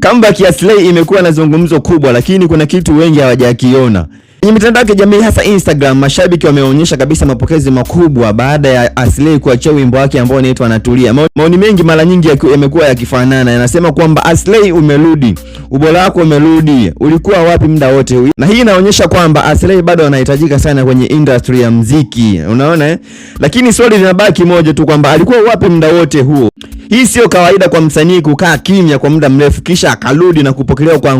Comeback ya Aslay imekuwa na zungumzo kubwa, lakini kuna kitu wengi hawajakiona. Kwenye mitandao ya kijamii hasa Instagram, mashabiki wameonyesha kabisa mapokezi makubwa baada ya Aslay kuachia wimbo wake ambao unaitwa Natulia. Maoni mengi mara nyingi yamekuwa yakifanana, yanasema kwamba Aslay umerudi, ubora wako umerudi, ulikuwa wapi muda wote huu? Na hii inaonyesha kwamba Aslay bado anahitajika sana kwenye industry ya mziki, unaona eh? Lakini swali linabaki moja tu kwamba alikuwa wapi muda wote huo? Hii sio kawaida kwa msanii kukaa kimya kwa muda mrefu kisha akarudi na kupokelewa kwa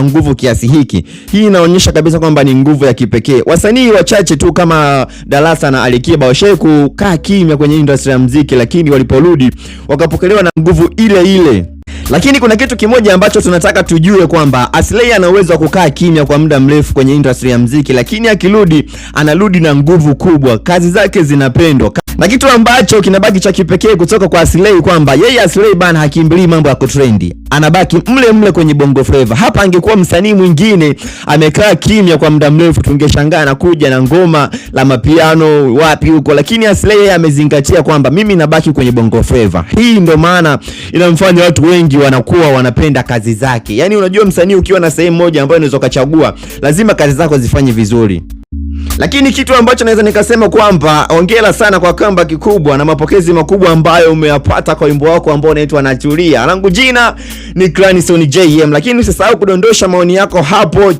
nguvu kiasi hiki. Hii inaonyesha kabisa kwamba ni nguvu ya kipekee. Wasanii wachache tu kama Darassa na Alikiba washawahi kukaa kimya kwenye industry ya mziki, lakini waliporudi wakapokelewa na nguvu ile ile. Lakini kuna kitu kimoja ambacho tunataka tujue kwamba Aslay ana uwezo wa kukaa kimya kwa muda mrefu kwenye industry ya mziki, lakini akirudi anarudi na nguvu kubwa, kazi zake zinapendwa. Na kitu ambacho kinabaki cha kipekee kutoka kwa Aslay kwamba yeye Aslay bana hakimbilii mambo ya kutrendi, anabaki mle mle kwenye Bongo Flava. Hapa angekuwa msanii mwingine amekaa kimya kwa muda mrefu, tungeshangaa na kuja na ngoma la mapiano wapi huko, lakini Aslay yeye amezingatia kwamba mimi nabaki kwenye Bongo Flava. Hii ndio maana inamfanya watu wengi wanakuwa wanapenda kazi zake. Yaani unajua msanii ukiwa na sehemu moja ambayo unaweza ukachagua, lazima kazi zako zifanye vizuri. Lakini kitu ambacho naweza nikasema kwamba hongera sana kwa comeback kikubwa na mapokezi makubwa ambayo umeyapata kwa wimbo wako ambao unaitwa Natulia. Langu jina ni Clanson JM, lakini usisahau kudondosha maoni yako hapo.